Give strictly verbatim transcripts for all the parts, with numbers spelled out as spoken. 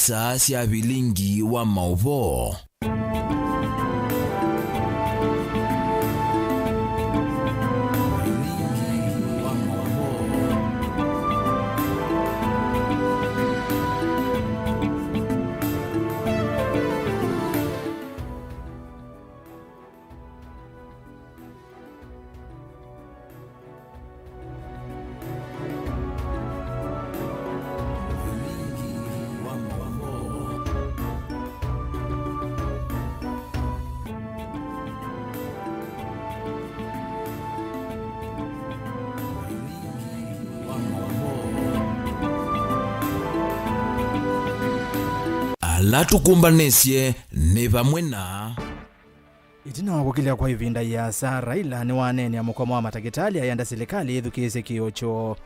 Saa sya vilingi wa maũvoo. Ala tũkũmbanĩsye nĩ vamwe na. Ĩtina wa kũkĩlya kwa ĩvinda ĩasa, Raila nĩwaneenea mũkomo wa matakĩtalĩ ayenda silikalĩ ĩthukĩĩsye kĩĩo kyoo.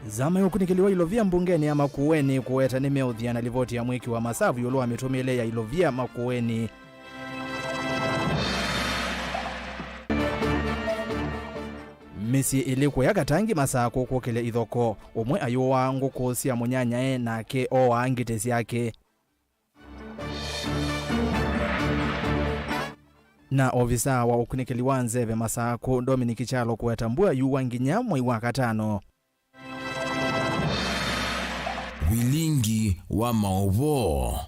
Nzama ya ũkunĩkĩli wa ilovia mbungenĩ ya Makueni kũweta nĩmeũthĩa na livoti ya mwĩki wa masavu ĩũlũ wa mĩtũmĩĩle ya ilovia Makueni. Mĩsyĩ ĩlĩ kũya Katangi Masakũ kũkĩlya ithoko, ũmwe ayũaa ngũkũ sya mũnyanyae nake ooaa ngitĩ syake. Na ovisaa wa ũkunĩkĩli wa nzeve Masakũ, Dominic Kyalo, kũweta mbua yũwa nginya mwei wa katano. Vilingi wa maũvoo.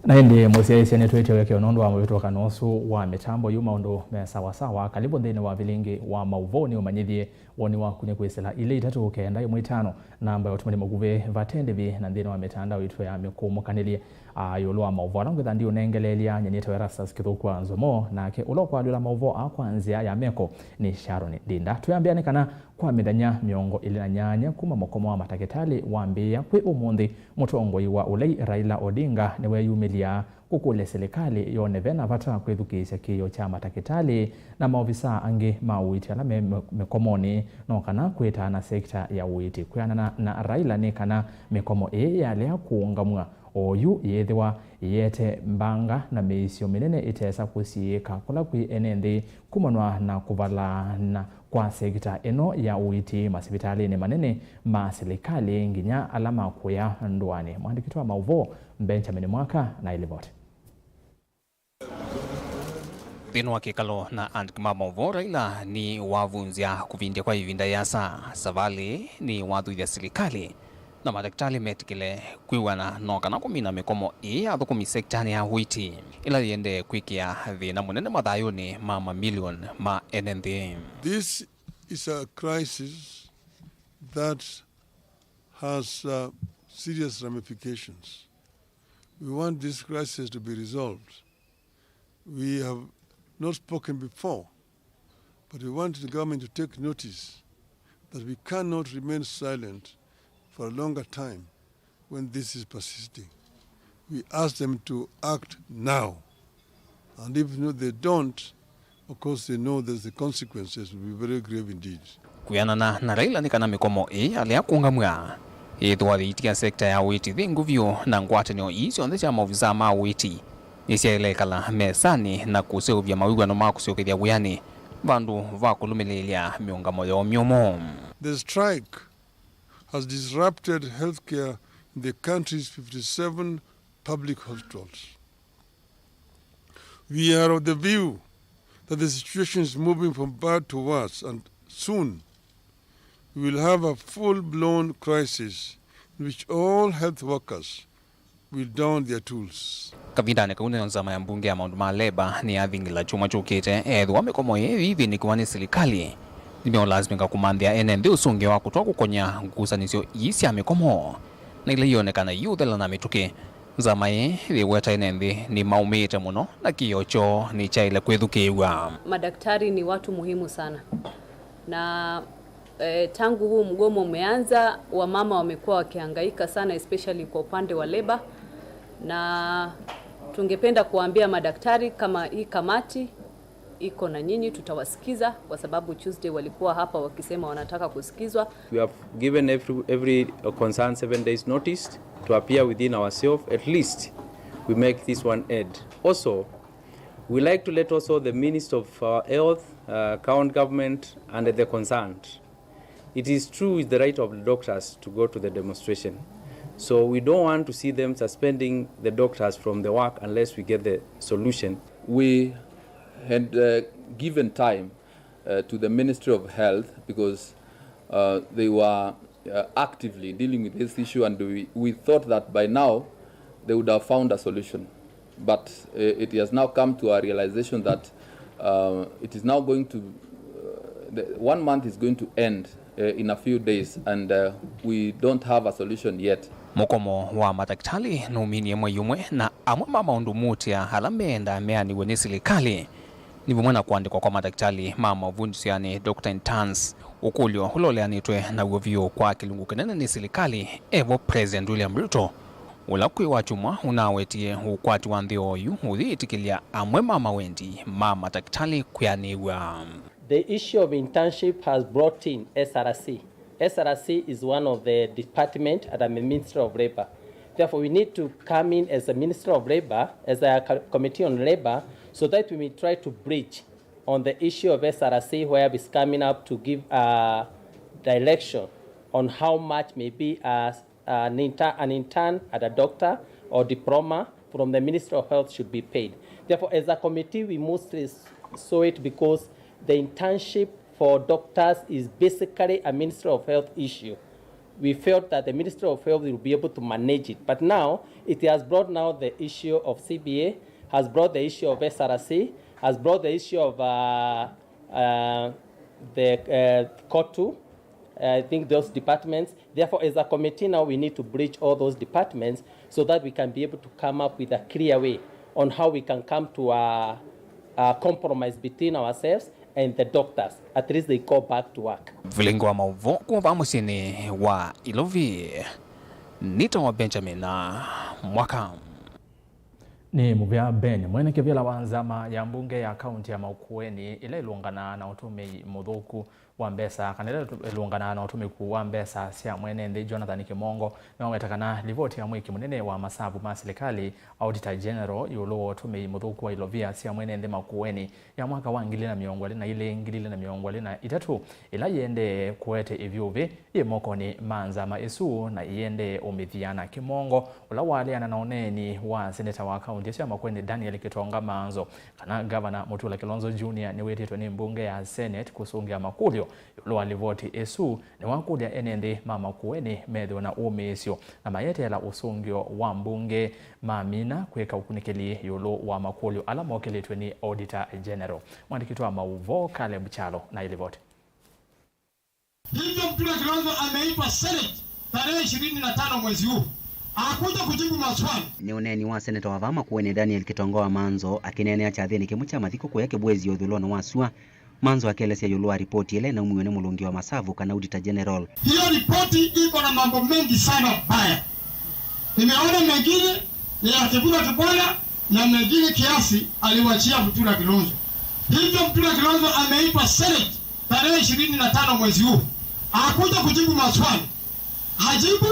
Na ĩndĩ mũsyaĩĩsya nĩtwĩtye wĩkeo nũndũ wa mũvĩtũkano ũsu wa mĩtambo yu, maũndũ me sawa sawa. Karibu nthĩnĩ wa vilingi wa maũvoo nĩ ũmanyĩthye. Woni waku nĩ kwĩsĩla ilĩ itatũ kenda ĩmwe itano, namba ya ũtũmani mũkuvĩ vate ndĩvi, na nthĩnĩ wa mĩtandao itũ ya mĩkũmũkanĩlye. Aa, ĩũlũ wa maũvoo ala ngwĩtha ndiũnengeleelya, nyie nĩtawa Erastus Kĩthũku wa Nzomo, nake ũla ũkwalwĩla maũvoo aa kwa nzĩa ya meko nĩ Sharon Ndinda. Twĩambĩa nĩ kana kwa mĩthenya mĩongo ĩlĩ na nyanya kuma mũkomo wa matakĩtalĩ wambĩĩa kwĩ ũmũnthĩ, mũtongoi wa ũlei Raila Odinga nĩweyumĩlya kũkũlya silikalĩ yone vena vata kwĩthukĩĩsya kĩĩo kya matakĩtalĩ na maovisaa angĩ ma ũiiti ala me mĩ-, mĩkomonĩ, no kana kwĩtaana sekita ya ũiiti. Kwĩanana na Raila, nĩ kana mĩkomo ĩĩ yalea kũũngamw'a Oyu yĩthĩwa ĩyĩete mbanga na mĩisyo mĩnene ĩtesa kũsiĩĩka kũla kwĩ ene nthĩ kumanwa na kũvalana kwa sekita ĩno ya ũiiti masivitalĩnĩ manene ma silikalĩ nginya ala ma kũya ndũanĩ. Mwandĩki witũ wa maũvoo Benjamin Mwaka na ĩlivoti. Nthĩnĩ wa kĩkalo na andĩki ma maũvoo, Raila nĩwavunzya kũvindya kwa ĩvinda yĩasa. Savalĩ nĩwathuithya silikalĩ na madakĩtalĩ metĩkĩle kwĩw'ana no kana kũmina mĩkomo ĩĩ ya athũkũmi sekitanĩ ya ũiiti, ĩla yĩendee kwĩkĩa thĩna mũnene mathayũnĩ ma mamilioni ma ene nthĩ. This is a crisis that has, uh, serious ramifications. We want this crisis to be resolved. We have not spoken before, but we want the government to take notice that we cannot remain silent for a longer time when this is persisting. We ask them to act now. And if no, they don't, of course, they know that the consequences will be very grave indeed. Kwĩanana na Raila nĩ kana mĩkomo ĩĩ yalea kũũngamw'a, yĩthĩwa yĩitia sekita ya ũiiti thĩngũ vyũ, na ngwatanĩo ii syonthe sya maovisaa ma ũiiti nĩsyaĩle ĩkala mesanĩ na kũseũvya mawĩw'ano ma kũsyokethya wĩanĩ vandũ va kũlũmĩlĩĩlya mĩũngamo yoo myũmũ. The strike has disrupted healthcare in the country's fifty-seven public hospitals. We are of the view that the situation is moving from bad to worse, and soon we will have a full-blown crisis in which all health workers will don their tools. Kavindanĩ kau nĩyo nzama ya mbunge ya maũndũ ma Labour nĩyathingĩla kyumwa kyũkĩte ethĩwa mĩkomo ĩĩ yĩthĩnĩkĩwa nĩ silikalĩ nĩmeũlasimĩka kũmanthĩa ene nthĩ ũsũngĩo wa kũtwa kũkony'a ngusanĩsyo ii sya mĩkomo, na ila ionekana iũthela na mĩtũkĩ. Nzama ĩĩ yĩweta ene nthĩ nĩmaũmĩĩte mũno na kĩĩo kyoo nĩkyaĩle kwĩthukĩĩw'a. Madaktari ni watu muhimu sana. Na, eh, tangu huu mgomo umeanza, wamama wamekuwa wakihangaika sana, especially kwa upande wa labor. Na tungependa kuwaambia madaktari kama hii kamati iko na nyinyi, tutawasikiza kwa sababu Tuesday walikuwa hapa wakisema wanataka kusikizwa. We have given every, every concerned seven days notice to appear within ourselves. At least we make this one end. Also, we like to let also the Minister of, uh, Health, uh, County Government and the concerned. It is true, it's the right of the doctors to go to the demonstration. So we don't want to see them suspending the doctors from the work unless we get the solution. We had, uh, given time, uh, to the Ministry of Health because, uh, they were, uh, actively dealing with this issue, and we, we thought that by now they would have found a solution. But, uh, it has now come to a realization that, uh, it is now going to, uh, the one month is going to end, uh, in a few days, and, uh, we don't have a solution yet. Mũkomo wa matakĩtalĩ nũminie mwei ũmwe, na amwe ma maũndũ muutĩa ala meendaa meanĩw'e nĩ silikalĩ nĩ vamwe na kũandĩkwa kwa matakĩtalĩ ma mavundĩsyo, yani doctor interns. Ũkũlyo ũla ũleanĩtwe naw'o vyũ kwa kĩlungu kĩnene nĩ silikalĩ, evo President William Ruto, ũla kwĩ wakyumwa ũnawetie ũkwati wa nthĩ oyu ũyĩtĩkĩlya amwe ma mawendi ma matakĩtalĩ kwĩanĩw'a. The issue of internship has brought in S R C. S R C is one of the department at the Ministry of Labor. Therefore, we need to come in as a Ministry of Labor, as a co-, Committee on Labor, so that we may try to bridge on the issue of S R C, where it's coming up to give a direction on how much maybe a, an inter-, an intern at a doctor or diploma from the Ministry of Health should be paid. Therefore, as a committee, we mostly s-, saw it because the internship for doctors is basically a Ministry of Health issue. We felt that the Ministry of Health will be able to manage it. But now, it has brought now the issue of C B A, has brought the issue of S R C, has brought the issue of, uh, uh, the, uh, COTU, I think those departments. Therefore, as a committee now, we need to bridge all those departments so that we can be able to come up with a clear way on how we can come to a, a compromise between ourselves and the doctors. At least they go back to work. Vilingi wa maũvoo kuma vaa mũsyĩnĩ wa Ilovi, nĩtawa Benjamin Mwaka. Nĩ mũvea Ben, mwene kĩvĩla wa nzama ya mbunge ya kaunti ya Makueni, ĩla ĩlũnganaa na ũtũmĩi mũthũku wa mbesa, kana ĩla ĩlũnganaa na ũtũmĩku wa mbesa sya mwene nthĩ, Jonathan Kĩmongo, nĩwaweta kana livoti ya mwĩki mũnene wa masavu ma silikalĩ, Auditor General, ĩũlũ wa ũtũmĩi mũthũku wa ilovia sya mwene nthĩ Makueni ya mwaka wa ngili na mĩongo ĩlĩ na ilĩ, ngili ilĩ na mĩongo ĩlĩ na itatũ, ĩla yĩendee kũete ĩvyũvĩ yĩ mokonĩ ma nzama ĩsu na ĩendee ũmĩthya. Na Kĩmongo, ũla waleana na ũneeni wa seneta wa kaunti ĩsu ya Makueni, Daniel Kĩtonga Manzo, kana Ngavana Mutula Kilonzo Junior nĩwĩtĩtwe nĩ mbunge ya Senate kũsũngĩa makũlyo ĩũlũ wa livoti ĩsu, nĩwakũlya ene nthĩ ma Makueni methĩwe na ũmĩĩsyo na mayeteela ũsũngĩo wa mbunge mamina kwĩka ũkunĩkĩli ĩũlũ wa makũlyo ala mokĩlĩtw'e nĩ Auditor General. Mwandĩki witũ wa maũvoo Caleb Kyalo na ĩlivoti. Hivyo Mutula Kilonzo ameitwa Senate tarehe ishirini na tano mwezi huu. Hakuja kujibu maswali. Nĩ ũneeni wa seneta wa vaa Makueni Daniel Kĩtonga wa Manzo akĩneenea kyathĩnĩ kĩmwe kya mathiko kũya Kĩvwezi ũthũĩlonĩ wa sua. Manzo akelesya ĩũlũ wa ripoti ĩla ĩnaumiw'e nĩ mũlũngi wa masavu kana Auditor General. Hiyo ripoti iko na mambo mengi sana mbaya. Nimeona mengine ni ya Kivutha Kibwana na mengine kiasi aliwachia Mutula Kilonzo. Hivyo Mutula Kilonzo ameitwa Senate tarehe ishirini na tano mwezi huu. Hakuja kujibu maswali. Ajibu,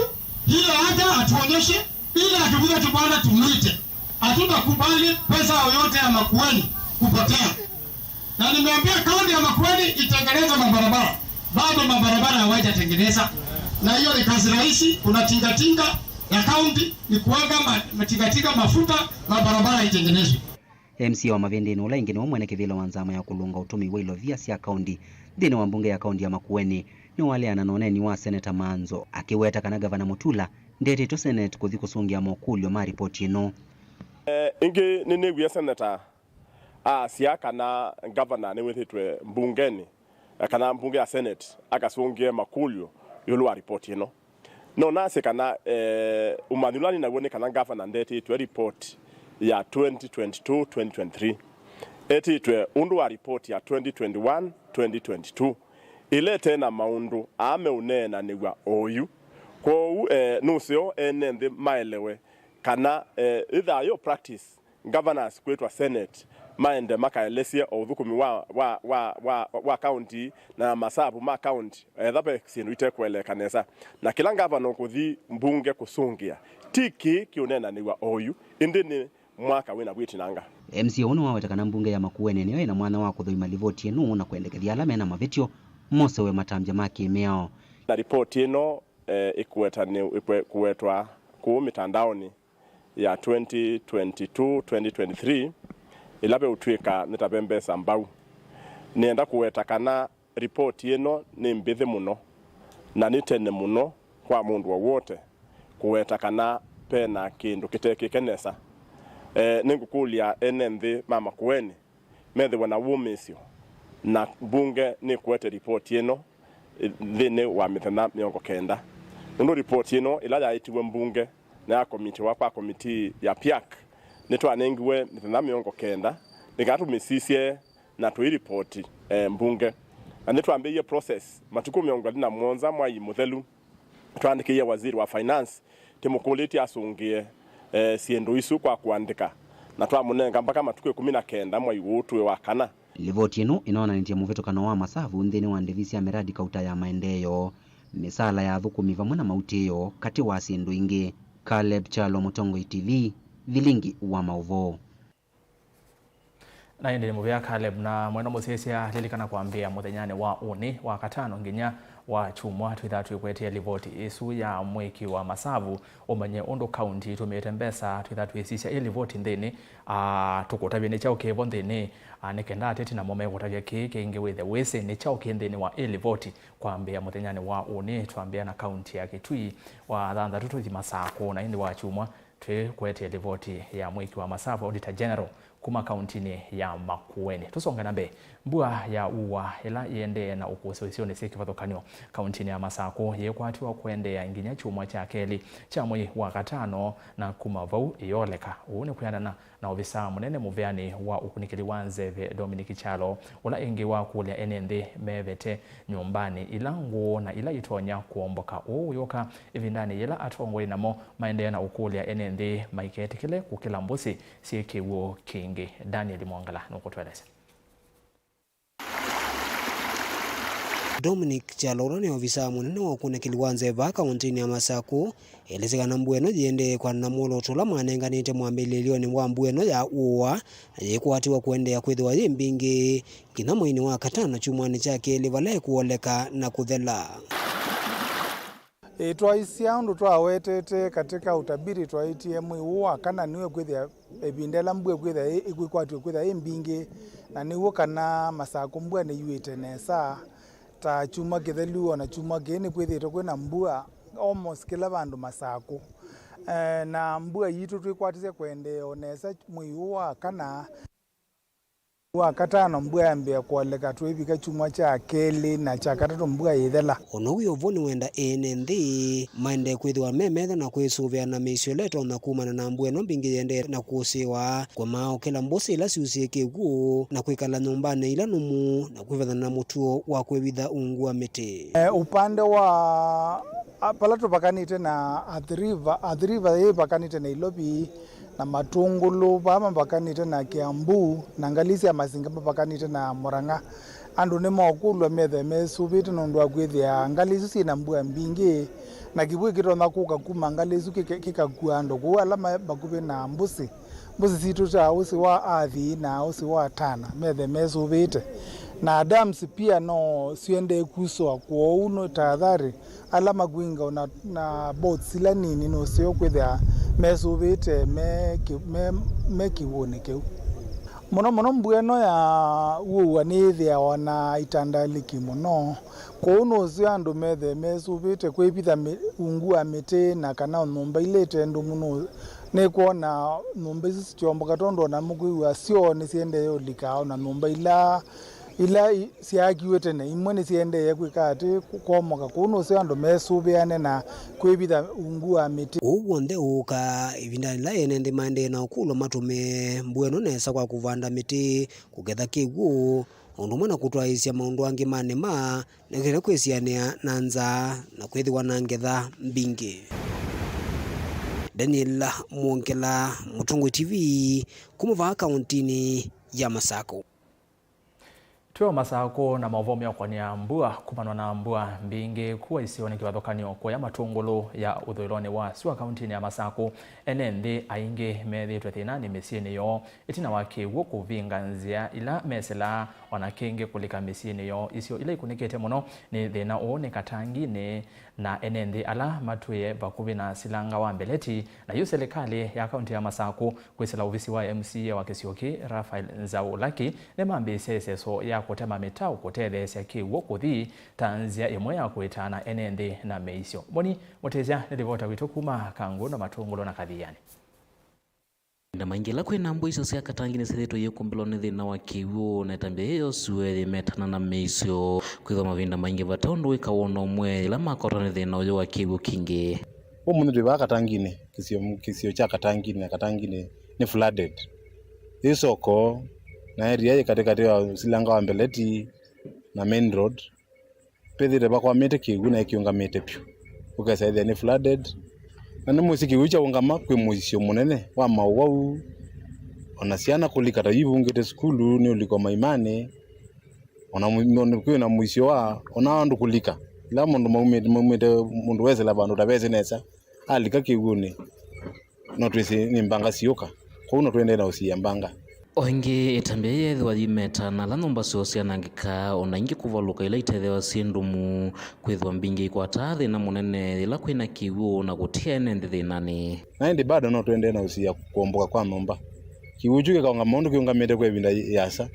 ile haja atuonyeshe, ili akikuja Kibwana tumuite. Hatutakubali pesa yoyote ya Makueni kupotea. Na nimeambia kaunti ya Makueni itengeneze mabarabara. Bado mabarabara hawajatengeneza. Na hiyo ni kazi rahisi, kuna tingatinga ya kaunti ni kuweka ma-, matingatinga mafuta, mabarabara itengenezwe. M C A wa Mavindini ũla ĩngĩ nĩwe mwene kĩvĩla wa nzama ya kũlũnga ũtũmĩi wa ilovia sya kaunti nthĩnĩ wa mbunge ya kaunti ya Makueni nĩwaleana na ũneeni wa Seneta Manzo, akĩweta kana Ngavana Mutula ndetĩtwe Senate kũthi kũsũngĩa mokũlyo ma ripoti ĩno. Eh, ĩngĩ nĩnĩwie Seneta aasya kana Ngavana nĩwĩtĩtwe mbungenĩ, eh, kana mbunge ya Senate akasũngĩe makũlyo ĩũlũ wa ripoti ĩno. No nasye kana, eh, ũmanyi ũla nĩ naw'o nĩ kana ngavana ndetĩtwe report ya twenty twenty-two twenty twenty-three. Etĩtwe ũndũ wa report ya twenty twenty-one twenty twenty-two, ĩla ĩte na maũndũ aa meũneenanĩw'a oyu. Kwoou, eh, nũseo ene nthĩ maelewe kana, eh, ĩthaa yo practice governors kwĩtwa Senate maende makaelesye o ũthũkũmi wa, wa, wa, wa, wa kaunti na masavu ma kaunti, etha ve syĩndũ itekũeleeka nesa. Na kĩla ngavana ũkũthi mbunge kũsũngĩa, ti kĩĩ kĩũneenanĩw'a oyu, ĩndĩ nĩ mwaka wĩna vwĩtinanga. M C A ũũ nĩwaweta kana mbunge ya Makueni nĩyo ĩna mwanya wa kũthũima livoti ĩno na kũendekethya ala mena mavĩtyo mosewe matambya ma kĩmĩao. Na ripoti ĩno, eh, ĩkũweta nĩ, ĩkwe-, kũwetwa kũũ mĩtandaonĩ ya twenty twenty-two twenty twenty-three, ĩla veũtw'ĩka nĩ ta ve mbesa mbau. Nĩenda kũweta kana ripoti ĩno nĩ mbĩthĩ mũno, na nĩ tene mũno kwa mũndũ o w'ote kũweta kana ve na kĩndũ kĩtekĩke nesa. Eh, nĩngũkũlya ene nthĩ ma Makueni methĩwe na wũmĩĩsyo, na mbunge nĩkũete ripoti ĩno nthĩnĩ wa mĩthenya mĩongo kenda. Nũndũ ripoti ĩno ĩla yaĩtiwe mbunge na yakomitiwa kwa komitii ya piac, nĩtwanengiwe mĩthenya mĩongo kenda nĩ kana tũmĩsisye na tũiripoti, eh, mbunge. Na nĩtwambĩĩie process matukũ mĩongo ĩlĩ na mũonza mwai mũthelu. Twaandĩkĩie waziri wa finance, tĩmũkũlĩtye asũngĩe, eh, syĩndũ isu kwa kũandĩka, na twamũnenga mbaka matukũ ĩkũmi na kenda mwai ũũ twĩ wa kana. Livoti ĩno ĩnonanĩtye mũvĩtũkano wa masavu nthĩnĩ wa ndĩvi sya mĩradi kauta ya maendeeo, mĩsaala ya athũkũmi vamwe na mautĩĩo, katĩ wa syĩndũ ingĩ. Caleb Kyalo, Mũtongoi T V, Vilingi wa maũvoo. Na ĩndĩ nĩ mũvea Caleb, na mwendwa mũsyaĩĩsya, lilikana kwambĩĩa mũthenyanĩ wa ũnĩ, wa katano nginya wa kyumwa, twĩthaa twĩkũetea livoti ĩsu ya mwĩki wa masavu, ũmanye ũndũ kaunti ĩtũmĩĩte mbesa. Twĩthaa twĩsisya ĩ livoti nthĩnĩ, aa, tũkũtavye nĩ kyaũ kĩvo nthĩnĩ, aa, nĩ kenda ateti namo mekũtavya kĩĩ kĩngĩ wĩthe wĩsĩ nĩ kyaũ kĩ nthĩnĩ wa ĩ livoti. Kwambĩĩa mũthenyanĩ wa ũnĩ, twambĩĩa na kaunti ya Kitui, wa thanthatũ tũthi Masakũ, na ĩndĩ wa kyumwa twĩkũetea livoti ya mwĩki wa masavu, Auditor General, Kuma kauntinĩ ya Makueni. Tũsonge na mbee. Mbua ya ũa ĩla yĩendee na ũkũsĩ isionĩ syĩ kĩvathũkany'o kauntinĩ ya Masakũ yĩkwatiwa kũendeea nginya kyumwa kya kelĩ kya mwei wa katano, na kuma vau ĩyoleka. Ũu nĩ kwĩanana na ovisaa mũnene mũveanĩ wa ũkunĩkĩli wa nzeve Dominic Kyalo, ũla ĩngĩ wakũlya ene nthĩ mevete nyũmbanĩ ila ngũũ na ila itonya kũomboka. Ũu ũyũka ĩvindanĩ yĩla atongoi namo maendee na ũkũlya ene nthĩ maiketĩkĩle kũkĩla mbũsĩ syĩ kĩw'ũ kĩngĩ. Daniel Mwongela nũkũtũelesya. Dominic Kyalo, ũla nĩ ovisaa mũnene wa ũkunĩkĩli wa nzeve vaa kauntinĩ ya Masakũ, elesya kana mbua ĩno yĩendee kwĩanana na mwolooto ũla manenganĩte mwambĩlĩlyonĩ wa mbua ĩno ya ũa, na yĩkwatiwa kũendeea kwĩthĩwa yĩ mbingĩ nginya mweinĩ wa katano kyumwanĩ kya kelĩ vala ĩkũoleka na kũthela. Ĩĩ, twaisya ũndũ twawetete katika utabiri, twaĩtie mwei ũũ wa kana nĩw'o kwĩthĩa ĩvinda ĩla mbua ĩkwĩthĩa ĩ-, ĩkwĩkwatw'a kwĩthĩa ĩ mbingĩ, na nĩw'o kana Masakũ mbua nĩyuĩte nesa. Ta kyumwa kĩthelu o na kyumwa kĩĩ nĩkwĩthĩĩtwe kwĩna mbua almost kĩla vandũ Masakũ. Eh, na mbua yitũ twĩkwatisye kũendeea o nesa mwei ũũ wa kana. Wa katano mbua yambĩĩa kũoleka, twĩvika kyumwa kya kelĩ na kya katatũ mbua yĩthela. O na wĩ o vo, nĩwenda ene nthĩ maendee kwĩthĩwa me metho na kwĩsũvĩa na mĩisyo ĩla ĩtonya kumana na mbua ĩno mbingĩ yĩendee na kũsĩĩwa, kũmaa ũkĩla mbũsĩ ila syusĩe kĩw'ũ, na kwĩkala nyũmbanĩ ila nũmu, na kwĩvethana na mũtuo wa kwĩvitha ungu wa mĩtĩ. Eh, upande wa, a, pala tũvakanĩte na Athi River, Athi River yĩvakanĩte na Nairobi, na Matũngũlũ, vaa mavakanĩte na Kiambu, na ngalĩ sya Masinga mavakanĩte na Murang'a. Andũ nĩmokũlw'a methe mesũvĩte nũndũ wa kwĩthĩa ngalĩ isu syĩ na mbua mbingĩ, na kĩw'ũ kĩtonya kũka kuma ngalĩ isu kĩke-, kĩkakua andũ kũu ala me vakuvĩ na mbũsĩ. Mbũsĩ sitũ ta ũsĩ wa Athi na ũsĩ wa Tana methe mesũvĩte. Na dams pia no siendee kuswa, kwoou nĩ tahadhari ala makwinga na, na boats ila nini nũseo kwĩthĩa mesũvĩte me kĩ-, me, me kĩw'ũnĩ kĩu. Mũno mũno mbua ĩno ya ũa nĩyĩthĩawa na itandalĩki mũno, kwoou nũseo andũ methe mesũvĩte kwĩvitha mĩ-, ungu wa mĩtĩ na kana o nyũmba ila ite ndũmu nũ-, nĩkwona nyũmba isu sikyomboka, tondũ ona mũkwĩw'a syoo nĩsiendee ũlika, ona nyũmba ila ila i-, syaakiw'e tene, imwe nĩsiendee kwĩka atĩ kũ-, kwomoka. Kwoou nũseo andũ mesũvĩane na kwĩvitha ungu wa mĩtĩ. Ũu w'onthe ũũkaa ĩvindanĩ yĩla ene nthĩ maendee na ũkũlw'a matũmĩe mbua ĩno nesa kwa kũvanda mĩtĩ, kũketha kĩw'ũ, o ũndũ ũmwe na kũtwaĩĩsya maũndũ angĩ ma nĩma, nĩ kenda kwĩsianĩa na nzaa na kwĩthĩwa na ngetha mbingĩ. Daniel Mwongela, Mũtongoi T V, kuma vaa kauntinĩ ya Masakũ. Twĩ o Masakũ na maũvoo meũkonĩa mbua, kumanwa na mbua mbingĩ kũa isionĩ kĩvathũkany'o kũya Matũngũlũ ya ũthũĩlonĩ wa sua kauntinĩ ya Masakũ. Ene nthĩ aingĩ methĩĩtwe thĩnanĩ mĩsyĩnĩ yoo ĩtina wa kĩw'ũ kũvinga nzĩa ila mesĩlaa, o na kĩngĩ kũlika mĩsyĩnĩ yoo. Isio ila ikunĩkĩte mũno nĩ thĩna ũũ nĩ Katanginĩ, na ene nthĩ ala matwĩe vakuvĩ na silanga wa Mbeleti, na yu silikalĩ ya kaunti ya Masakũ kwĩsĩla ovisi wa M C A wa kĩsio kĩĩ, Raphael Nzau Laki, nĩmambĩĩsye ĩseso ya kũtema mĩtaũ kũtetheesya kĩw'ũ kũthi ta nzĩa ĩmwe ya kũĩtaana ene nthĩ na mĩisyo. Moni Mũtĩsya nĩ livota witũ kuma Kangũ na Matũngũlũ na Kathianĩ. Mavinda maingĩ ĩla kwĩna mbua, isio sya Katangi nĩsyĩthĩĩtwe iyĩkumbĩlwa nĩ thĩna wa kĩw'ũ, na ĩtambya yĩĩ yoosiwe yĩmetana na mĩisyo. Kwĩthwa mavinda maingĩ vate ũndũ wĩkawa o na ũmwe yĩla makotwa nĩ thĩna ũyũ wa kĩw'ũ kingĩ. Ũmũnthĩ twĩ vaa Katanginĩ, kĩsio, kĩsio kya Katanginĩ, na Katanginĩ nĩ flooded. Yĩ soko, na area yĩ katĩkatĩ wa silanga wa Mbeleti na main road, vethĩĩtwe vakwamĩte kĩw'ũ na ĩkĩũngamĩte vyũ, ũkesa ĩthĩa nĩ flooded. Na nĩmwĩsĩ kĩw'ũ kyaũngama kwĩ mũisyo mũnene wa maũwau, o na syana kũlika ta yu ivungĩte sukulu nĩ ũliko maimanĩ, o na mu-, no-, kwĩ na mũisyo wa o na andũ kũlika. Ĩla mũndũ maumĩte, maumĩte mũndũ wesĩla vandũ ũtavesĩ nesa, alika kĩw'ũnĩ, no twĩsĩ nĩ mbanga siũka, kwoou no tũendee na ũsiĩa mbanga. O ĩngĩ, ĩtambya yĩĩ yĩthĩwa yĩmetana ala nyũmba syoo syanangĩka, o na ingĩ kũvalũka ila itethĩawa syĩ ndũmu, kwĩthwa mbingĩ ikwataa thĩna mũnene yĩla kwĩna kĩw'ũ na kũtia ene nthĩ thĩnanĩ. Na ĩndĩ bado no tũendee na ũsiĩa kũomboka kwa nyũmba. Kĩw'ũ kyu kĩkaũngama ũndũ kĩũngamĩte kwa ĩvinda yĩasa,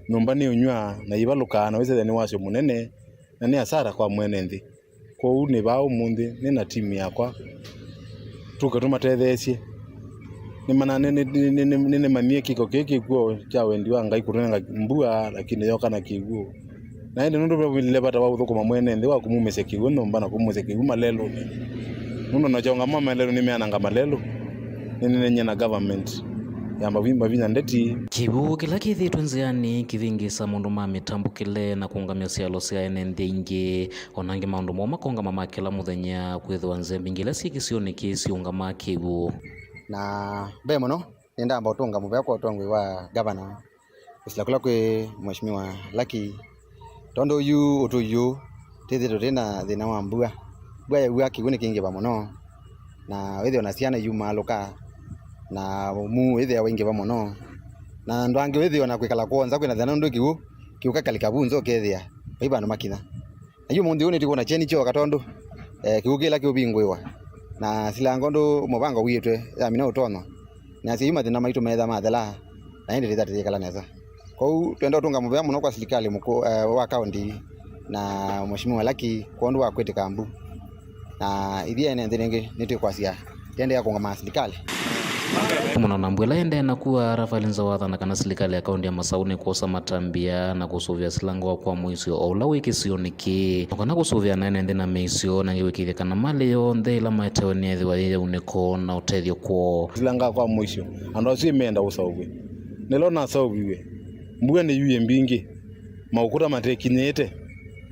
nyũmba nĩũnyw'a na ivalũkaa, na wĩsethĩa nĩ wasyo mũnene, na nĩ asara kwa mwene nthĩ. Kwoou nĩ vaa ũmũnthĩ nĩ na timu yakwa, tũke tũmatetheesye Nĩmana-, nĩ-, nĩ-, nĩ-, nĩ-, nĩ-, nĩnĩmanyie kĩko kĩĩ kĩkw'o kya wendi wa Ngai kũtũnenga mbua, lakini yooka na kĩw'ũ. Na ĩndĩ nũndũ ve vata wa ũthũkũma mwene nthĩ wa kũmumĩsya kĩw'ũ nyũmba na kũmumĩsya kĩw'ũ malelũnĩ. Nũndũ na kyonga ma malelũ nĩmeananga malelũ. Nĩnenenie na government ya mavi-, mavinya ndeti. Kĩw'ũ kĩla kĩthĩtwe nzĩanĩ kĩvĩngĩĩsa maũndũ ma mĩtambũkĩle na kũũngamya syalo sya ene nthĩ ingĩ. O na angĩ maũndũ moo makongama ma kĩla mũthenya, kwĩthĩwa nzĩa mbingĩ ila syĩ kĩsionĩ kĩĩ siũngamaa kĩw'ũ. Na mbee mũno, nĩndamba ũtũnga mũvea kwa ũtongoi wa gavana, kũsila kũla kwĩ Mheshimiwa Lucky, tondũ yu ũtũi yu twĩthĩtwe twĩ na thĩna wa mbua. Mbua yaua, kĩw'ũ nĩkĩingĩva mũno, na wĩthĩwa na syana iyumaalũka, na ũmu wĩthĩawa waingĩva mũno, na andũ angĩ wĩthĩwa na kwĩkala kwoo nza kwĩna thĩna nũndũ kĩw'ũ kĩũka kalika vu nza ũkethĩa vai vandũ makinya. Na yu ũmũnthĩ ũũ nĩtũkwona kyeni kyoka tondũ, eh, kĩw'ũ kĩla kĩũvingũĩwa. Na silanga ũndũ mũvango wĩtwe yamina ũtonyo. Na asyai mathĩna maitũ metha mathela, na ĩndĩ tĩtha tũyĩkala nesa. Kwoou twenda ũtũnga mũvea mũno kwa silikalĩ mũkũ, eh, wa kaũnti na Mheshimiwa Lucky kwondũ wa kwĩtĩka mbu. Na ithyĩ ene nthĩ nĩngĩ nĩtwĩkwasya tĩendeea kũũngama na silikalĩ. Kumana na mbua ĩla ĩendee na kua, Raphael Nzau athana kana silikalĩ ya kaũnti ya Masaũ nĩkwosa matambya na kũsũvĩa silanga wa kwa mũisyo o ũla wĩ kĩsionĩ kĩĩ, o kana kũsũvĩa na ene nthĩ na mĩisyo, na angĩ wĩkĩĩthya kana malĩ yonthe ĩla maetewe nĩyethĩwa yĩ ya unĩko na ũtethyo kwoo. Silanga kwa mũisyo, andũ asu meenda ũseũvw'e. Nĩla ũnaseũviw'e, mbua nĩyuie mbingĩ, maũkũta matekinyĩĩte,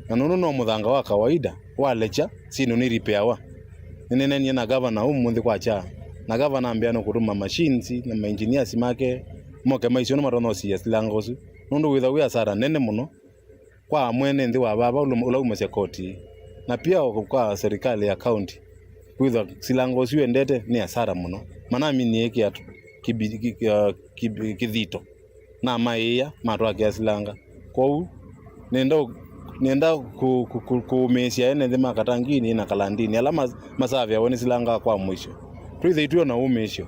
na nũndũ no mũthanga wa kawaida, walekya, syĩndũ nĩiripeawa. Nĩneenanie na gavana ũmũnthĩ kwakya, na gavana ambĩa nũkũtũma machines na ma engineers make moke maisye ũndũ matonya ũsiĩa silanga ũsu, nũndũ wĩthwa wĩ asara nene mũno kwa mwene nthĩ wa vava ũla, ũla umasya koti, na pia kwa serikali ya county, kwĩthwa silanga ũsu wendete nĩ asara mũno. Manaminie kĩatu kibi-, ki-, ki-, uh, kibi-, kĩthito. Namaĩĩa, matwakĩa silanga. Kwoou, nĩenda, nĩenda kũ-, kũ-, kũ-, kũũmĩĩsya ene nthĩ ma Katangini na Kalandini ala ma-, masavĩawa nĩ silanga kwa mũisyo. Twĩthĩitw'e na ũmĩĩsyo.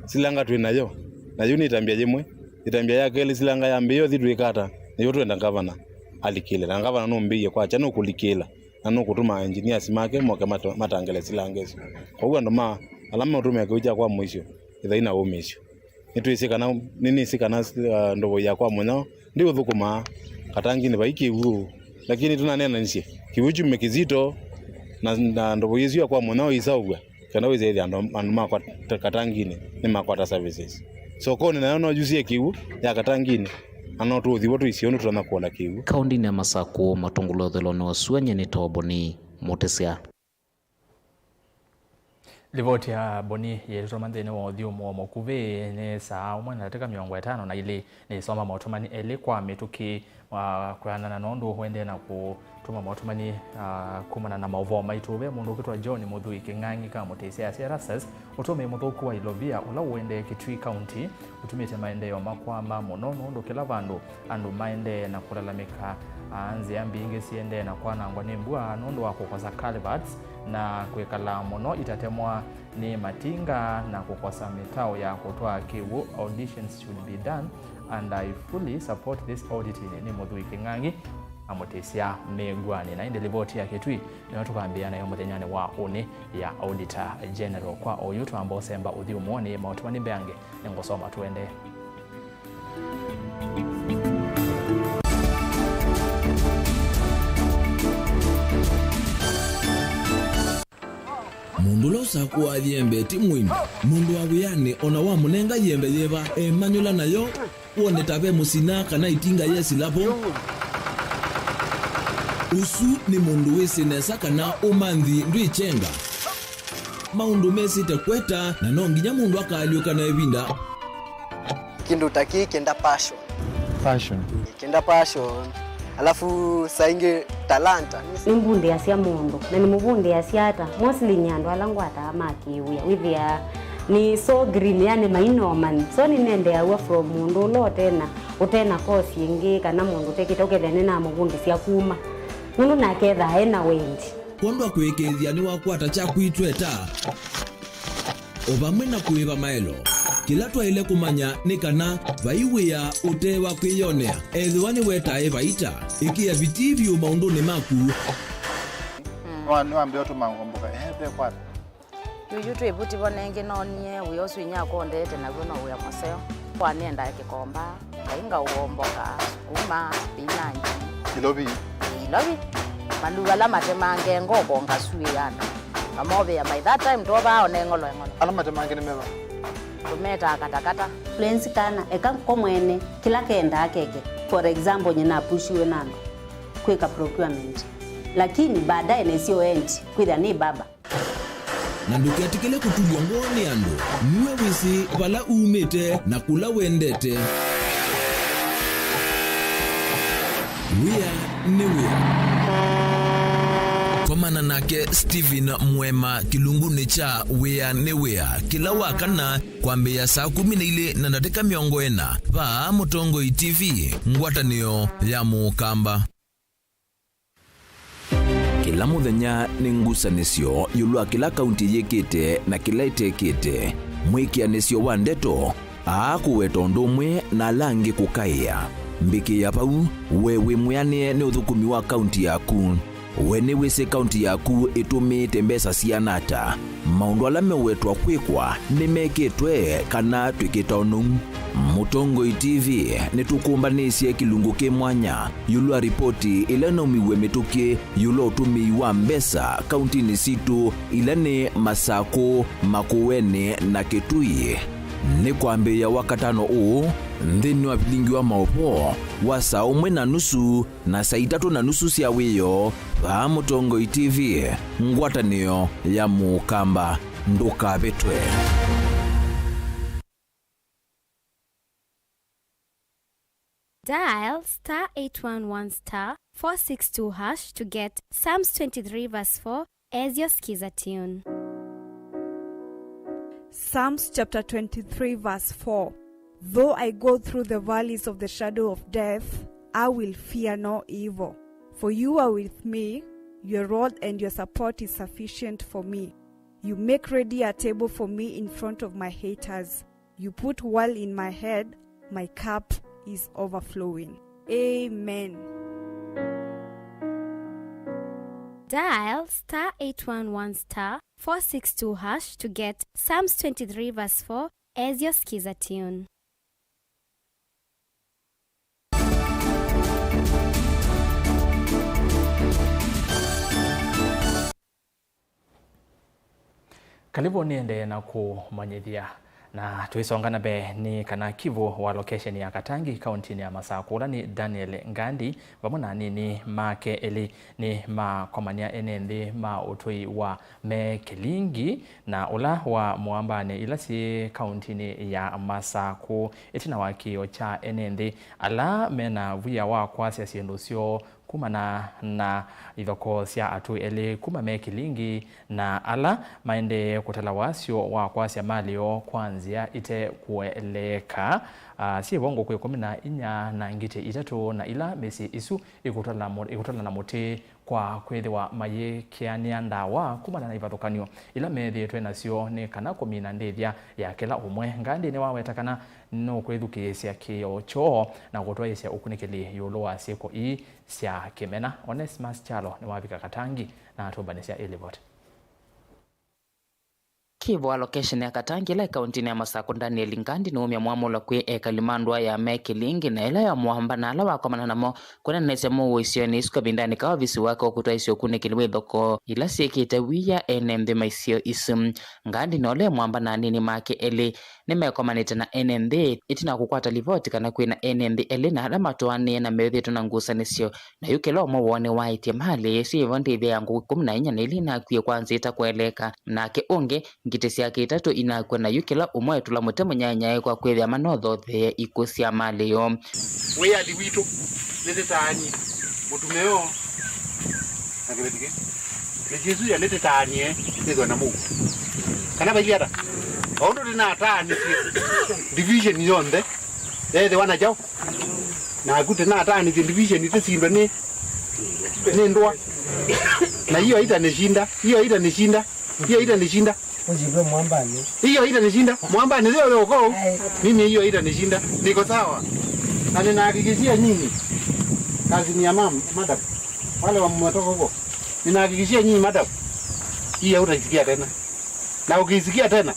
Silanga twĩ nayo, na yu nĩ ĩtambya yĩmwe. Ĩtambya ya kelĩ, silanga yambĩĩe ũthi twĩka ata, nĩyo twenda ngavana alikĩle. Na ngavana nũmbĩie kwakya nũkũlikĩla, na nũkũtũma engineers make moke mato-, matangĩle silanga ĩsu. Kwoou andũ ma, ala meũtũmĩa kĩw'ũ kya kwa mũisyo, ĩthai na ũmĩĩsyo. Nĩtwĩsĩ kana, nĩnĩsĩ kana, uh, ndovo ya kwa mũnyao ndĩũthũkũmaa Katangini vai kĩw'ũ, lakini tũnaneenanisye kĩw'ũ kyume kĩsito na, na ndovo ĩsu ya kwa mũnyao ĩisaũvw'a, kenda wĩsĩ ĩthĩa andũ, andũ ma kwa Katangini nĩmakwata services. Sokonĩ nayo no yusie kĩw'ũ ya Katangini, na no tũũthi vo tũisie ũndũ tũtonya kũola kĩw'ũ. Kaũndinĩ ya Masakũ, matũngũlũ ya ũthelonĩ wa sua, nyie nĩ Toboni Mũtĩsya. Livoti ya Boni yĩtũtũma nthĩnĩ wa ũthyũmũo mũkuvĩ nĩ saa ũmwe na ndatĩka mĩongo ĩtano na ilĩ. Nĩsoma maũtũmani elĩ kwa mĩtũkĩ, ah, kwĩanana na ũndũ ũendee na kũtũma maũtũmani, ah, kumana na maũvoo maitũ. Ve mũndũ ũkwĩtwa John Mũthui Kĩng'ang'i ka Mũtĩsya asya, Erastus, ũtũmĩi mũthũku wa ilovia ũla ũendee Kitui County ũtumĩte maendeeo makwama mũno, nũndũ kĩla vandũ andũ maendee na kũlalamĩka. Aa, nzĩa mbingĩ siendee na kwanangwa nĩ mbua nũndũ wa kũkosa culverts na kwĩkala mũno itatemwa nĩ matinga na kũkosa mĩtaũ ya kũtwaa kĩw'ũ. Auditions should be done and I fully support this audit, nĩ Mũthui Kĩng'ang'i, amũtĩsya mĩngwani. Na ĩndĩ livoti ya Kĩtui nĩyo tũkambĩĩa nayo mũthenyanĩ wa ũnĩ ya Auditor General. Kwa oyu twamba ũsemba ũthyũmũonĩ, maũtũmani mbeange nĩngũsoma tũendee. Mũndũ ũla ũsakũaa yembe ti mũini. Mũndũ wa wĩanĩ, ona wamũnenga yembe yĩva, emanyũla nayo, wone ta ve mũsina kana ĩtinga yesila vo. Ũsu nĩ mũndũ wĩsĩ nesa kana ũmanthi ndwĩkyenga. Maũndũ mesĩte kweta, na no nginya mũndũ akaalyũka na ĩvinda. Kĩndũ ta kĩĩ kĩenda passion. Passion. Kĩenda passion. Alafu saa ingĩ talanta. Nĩmbundĩasya mũndũ, na nĩmũvundĩasya ata? Mostly nĩ andũ ala ngwataa ma kĩwĩa. Wĩthĩaa nĩ so green, yani mainomani. So nĩnendeaw'a from mũndũ ũla ũtena, ũtena course ĩngĩ, kana mũndũ ũtekĩte, ũkethĩa nĩnamũvundĩsya kuma. Nũndũ nake ethaa ena wendi. Kwondũ wa kũĩkĩĩthya nĩwakwata kyaku itweta. O vamwe na kũĩva maelo, kĩla twaĩle kũmanya nĩ kana vai wĩa ũte wa kwĩyonea. Ethĩwa nĩwetae vaita, ĩkĩa vitii vyũ maũndũnĩ maku. Nĩwa-, nĩwambĩa ũtũma ngomboka, ehe, ve kwata. Yu, yu twĩ vuti vo nengĩ, noonie wĩa ũsu inyia akondete naw'o no wĩa mũseo. Kwa nĩendaa kĩkomba, ngai ngaũomboka, sukuma, spinach. Ilovi? Ĩĩ, ilovi. Mandu ala matemange ngoko ngasuĩĩa andũ. Ngamovĩa by that time twovaa one ng'olo eng'olo. Ala matemange nĩ meva? Tũmetaa katakata. Fluency kana eka ko mwene kĩla kendaa keke. For example, nyie napushiwe na andũ kwĩka procurement. Lakini baadaye nĩsyo endi kwĩthĩa nĩ baba. Na ndũketĩkĩle kũtulw'a ngoo nĩ andũ. Nue wĩsĩ vala umĩte na kũla wendete. Wĩa nĩ wĩa. Komana nake Stephen Mwema kĩlungunĩ kya Wĩa nĩ Wĩa kĩla wa kana kwambĩĩa saa kũmi na ilĩ na ndatĩka mĩongo ĩna vaa Mũtongoi T V, ngwatanĩo ya Mũkamba. Kĩla mũthenya nĩ ngusanĩsyo ĩũlũ wa kĩla kaunti yĩkĩte na kĩla ĩtekĩte, mwĩkĩanĩsyo wa ndeto, aa kũweta ũndũ ũmwe na ala angĩ kũkaĩa. Mbĩkĩĩa vau, we wĩ mwĩanĩe nĩ ũthũkũmi wa kaunti yaku. We nĩwĩsĩ kaunti yaku ĩtũmĩĩte mbesa siana ata? Maũndũ ala meũwetwa kwĩkwa nĩmekĩtwe kana twĩkĩte ũnou? Mũtongoi T V nĩtũkũmbanĩsye kĩlungu kĩ mwanya ĩũlũ wa ripoti ĩla ĩnaumiw'e mĩtũkĩ ĩũlũ wa ũtũmĩi wa mbesa kauntinĩ sitũ ila nĩ Masakũ, Makueni na Kitui. Nĩ kwambĩĩa Wakatano ũũ nthĩnĩ wa vilingi wa maũvoo wa saa ũmwe na nusu na saa itatũ na nusu sya wĩoo vaa Mũtongoi T V, ngwatanĩo ya Mũkamba. Ndũkavĩtwe. Dial star eight one one star four six two hash to get Psalms twenty-three verse four as your skiza tune. Psalms chapter twenty-three, verse four. Though I go through the valleys of the shadow of death, I will fear no evil, for you are with me, your rod and your support is sufficient for me. You make ready a table for me in front of my haters. You put oil in my head, my cup is overflowing. Amen. Dial star eight one one star four six two hash to get Psalms twenty-three verse four as your skiza tune. Karibu niendee na kũmanyĩthya. Na tũisonga na mbee, nĩ kana Kivu wa location ya Katangi, kauntinĩ ya Masakũ, ũla nĩ Daniel Ngandi, vamwe na anini make elĩ, nĩ makomania ene nthĩ ma ũtũi wa me Kĩlingi na ũla wa Mũambanĩ, ila syĩ kauntinĩ ya Masakũ, ĩtina wa kĩĩo kya ene nthĩ ala mena via wa kwasya syĩndũ syoo kumana na ithokoo sya atũi elĩ kuma me Kĩlingi na ala maendee kũtala wasyo wa kwasya malĩ yoo kwa nzĩa ĩte kũeleeka. Ah, syĩ vo ngũkũ ĩkũmi na inya na ngitĩ itatũ na ila mĩsyĩ ĩsu ĩkũtwala mu-, ĩkũtwalana mũtĩ kwa kwĩthĩwa mayĩkĩanĩa ndawa kumana na ivathũkany'o ila methĩĩtwe nasyo nĩ kana kũmina ndĩthya ya kĩla ũmwe. Ngandi nĩwaweta kana nũkwĩthukĩĩsya kĩoo kyoo na kũtwaĩsya ũkunĩkĩli ĩũlũ wa syĩko ii sya kĩmena. Onesmus Kyalo nĩwavika Katangi na atũmbanĩsya ĩ livoti. Kivu wa location ya Katangi, ĩla ĩ kauntinĩ ya Masakũ, Daniel Ngandi nĩwaumya mwamũlo kwĩ ekali ma ndũa ya me Kĩlingi na ĩla ya Mũamba na ala wakomana namo kũneenesya mũuo isionĩ isu kavindanĩ ka ovisi wake wa kũtwaĩsya ũkunĩkĩli wa ithokoo ila syĩkĩte wia ene nthĩ ma isio isu. Ngandi na ũla e Mũamba na anini make elĩ nĩmekomanĩte na ene nthĩ ĩtina wa kũkwata livoti kana kwĩ na ene nthĩ elĩ na ala matwaanĩe na methĩĩtwe na ngusanĩsyo, na yu kĩla ũmwe woo nĩwaĩtye malĩ syĩ vo ndĩthya ya ngũkũ ĩkũmi na inya na ila inakwie kwa nzĩa ĩtakũeleeka, nake ũngĩ ngitĩ syake itatũ inakw'a, na yu kĩla ũmwe etũla mũtĩ mũnyaenyae kwa kwĩthĩa manothothee ikw'ũ sya malĩ yoo. Wĩathi witũ nĩtĩtaanie mũtumĩo na kĩveti kĩ. Mĩsyĩ ĩsu ya nĩtĩtaanie nĩthwe na mũuo. Kana vailyĩ ata? O ũndũ tũnataanisye division yonthe yeethĩwa na kyaũ? Naku tũnataanisye division tũsindwe nĩ, nĩ ndũa. Na hiyo haitanishinda, hiyo haitanishinda, hiyo haitanishinda. Ushindwe mwambani. Hiyo haitanishinda. Mwambani sio leo uko. Ai. Mimi hiyo haitanishinda. Niko sawa. Na ninahakikishia nyinyi, kazi ni ya mam-, madam. Wale wa mmetoka huko. Ninahakikishia nyinyi, madam. Hii hautaisikia tena. Na ukisikia tena,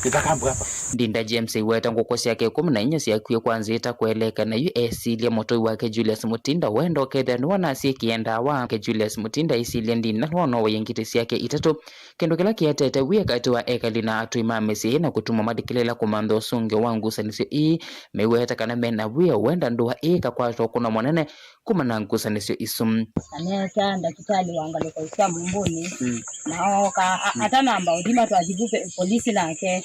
nitakambwa hapa. Ndinda James aiweta ngũkũ syake ĩkũmi na inya syakwie kwa nzĩa ĩtakweleka, na yu esilya mũtũi wake Julius Mutinda wenda ũkethĩa nĩwona asyĩkĩe ndawa. Ke Julius Mutinda aisilya Ndinda nĩwona ũwaie ngitĩ syake itatũ, kĩndũ kĩla kĩetete wia katĩ wa ekali na atũi ma mĩsyĩ ĩĩ na kũtuma mathikĩlĩĩla kũmantha ũsũngĩo wa ngusanĩsyo ii. Maiweta kana mena wia wenda ndũa ĩĩ ĩkakwata ũkũno mũnene kuma na ngusanĩsyo isu. Na nesa ndakĩtalĩ wa ngalĩko sya mũmbũnĩ, mm, na ooka a-, mm, atanamba ũthima twathi vu pe-, polisi nake,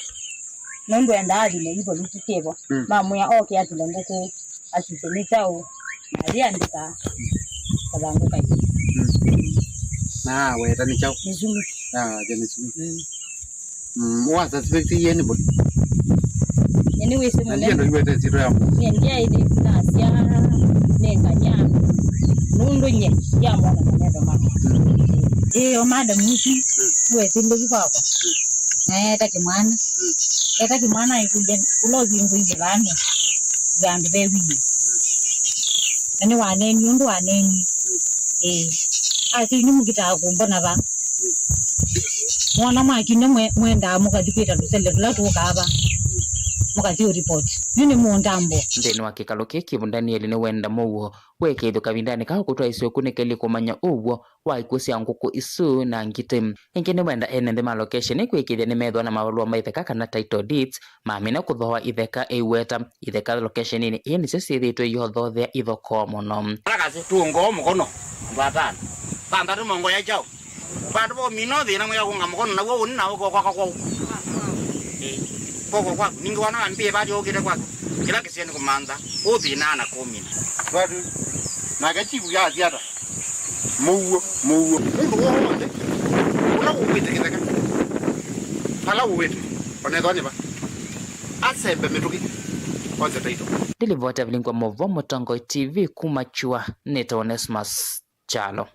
nũndũ endaa athime i polisi syĩvo. Mm. Mamwĩa oke atule ngũkũ, asisye nĩ kyaũ, na ayĩandĩka kavangũka. Mm. Na aweta nĩ kyaũ? Nĩ sumu. Ah, nĩ sumu. Mm. Mm, wa suspect ye anybody? Nĩ wĩsĩ na ndiye mũnene. Ndo iwete nzito ya mũndũ. Nye ndiaĩthĩ nasya nenganya nũndũ nye ndiamwona na metho makwa. Mm. Ĩĩ, o madam ici wetĩlĩki kwakwa. Na eta kĩmwana. Eta kĩmwana ĩkũlya kũla ũthi ngũithye vane vandũ ve wĩĩ. Na nĩ waneni ũndũ waneni. Ĩĩ. Ati nĩ mũkitaa kũmbona va. Mwana mwakinya mwe-, mwendaa mũkathi kwĩta tũsele tũla tũkaa va. Mũkathi ũripoti. Yu nĩ mũndambwa. Nthĩnĩ wa kĩkalo kĩĩ kĩvũ, Ndanieli nĩwenda mũuo wĩkĩĩthyo kavindanĩ kaa kũtwaĩsya ũkunĩkĩli kũmanya ũw'o wa ikw'ũ sya ngũkũ isu na ngitĩ. Ĩngĩ nĩwenda ene nthĩ ma location kwĩkĩĩthya nĩmethĩwa na mavalũa ma itheka kana title deeds, mamina kũthooa itheka. Ĩiweta itheka location-inĩ ĩĩ nĩsyo syĩthĩĩtwe iyothothea ithokoo mũno. Ala kasi tũngoo mũkono andũ atano. Thanthatũ mongo ya kyaũ? Vandũ va ũmina thĩna mwĩa kũnga mũkono naw'o ũni na ũko kwaka kwau. Ĩĩ. Koko kwaku. Ningĩ wana wambie vati ũkĩte kwaku. Kĩla kĩsio nĩ kũmantha. Ũthĩna na kũmina. Vati. Nake chifu yasya ata? Mũuo, mũuo. Mũndũ w'onthe ũla ũkwĩte kĩtheka, vala ũwĩte, onethwa nĩ va, asembe mĩtũkĩ, onze taito. Ndilivoti avilingwa mũvo Mũtongoi T V kuma Kyua, nĩtawa Onesmus Kyalo.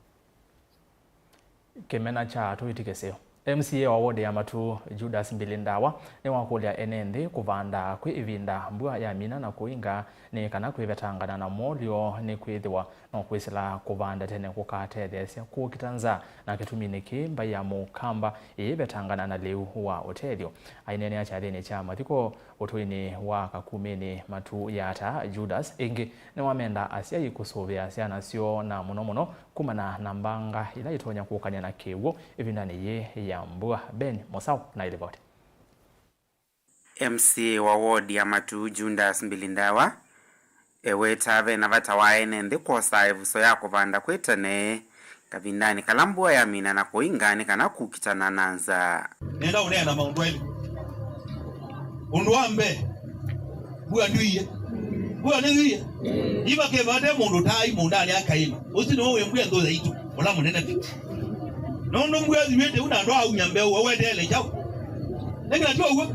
Kĩmena kya tũiti kĩseo. M C A wa ward ya Matu, Judas Mbili Ndawa, nĩwakũlya ene nthĩ kũvanda kwĩ ĩvinda mbua yamina na kũinga nĩ kana kwĩvetangana na molyo nĩkwĩthĩwa no kwĩsĩla kũvanda tene kũkatetheesya kũkita nzaa, na kĩtuminĩ kĩĩ mbaĩ ya Mũkamba ĩĩvetangana na lĩu wa ũtethyo. Aineenea kyathĩnĩ kya mathiko ũtũinĩ wa Kakumĩnĩ Matu Yata, Judas ĩngĩ nĩwamenda asyai kũsũvĩa syana syoo, na mũno mũno kumana na mbanga ila itonya kũkany'a na kĩw'ũ ĩvindanĩ yĩĩ ya mbua. Ben Mũsaũ na ĩlivoti. M C A wa ward ya Matu, Judas Mbili Ndawa, eweta ve na vata wa ene nthĩ kwosaa ĩvuso ya kũvanda kwĩ tene kavindanĩ kala mbua yamina na kũinga nĩ kana kũkitana na nzaa. Nenda ũneena maũndũ elĩ. Ũndũ wa mbee, mbua ndwĩie. Mbua nĩyĩie. Ĩva kĩvate mũndũ tai mũũndanĩ akaĩma. Ũsu nĩwe wĩ mbua nthũ yaitũ, ũla mũnene vyũ. Nũndũ mbua ĩthiw'ĩte ũu na andũ aumya mbeũ, we weteele kyaũ? Nĩkĩ na ti ũw'o?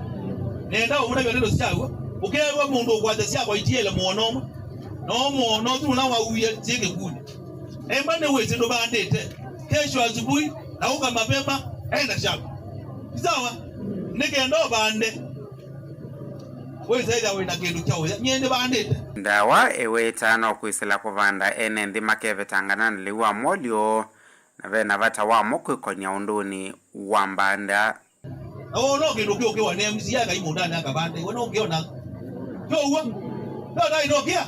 Nenda ũmũtavya ndeto sya w'o. Ũkeew'a mũndũ ũkwasya syakwa itiele mũono ũmwe. No mũono ũsu ũla wauie syĩ kĩkunĩ. Ema nĩwĩsĩ ndũvandĩte. Kesho asubuhi, na ũka mapema, enda shamba. Ni sawa? Nĩ kenda ũvande. Wĩsethĩa wĩ na kĩndũ kya ũya. Nyie nĩvandĩte. Ndawa eweta no kwĩsĩla kũvanda ene nthĩ makevetangana na lĩu wa molyo, na ve na vata wamo kwĩkonya ũndũnĩ wa mbanda. Na wona kĩndũ kĩũkĩwa nĩ M C A akai mũũndanĩ akavande, we no ũkĩona. Kyo ũw'o. Kyo tai no kĩa.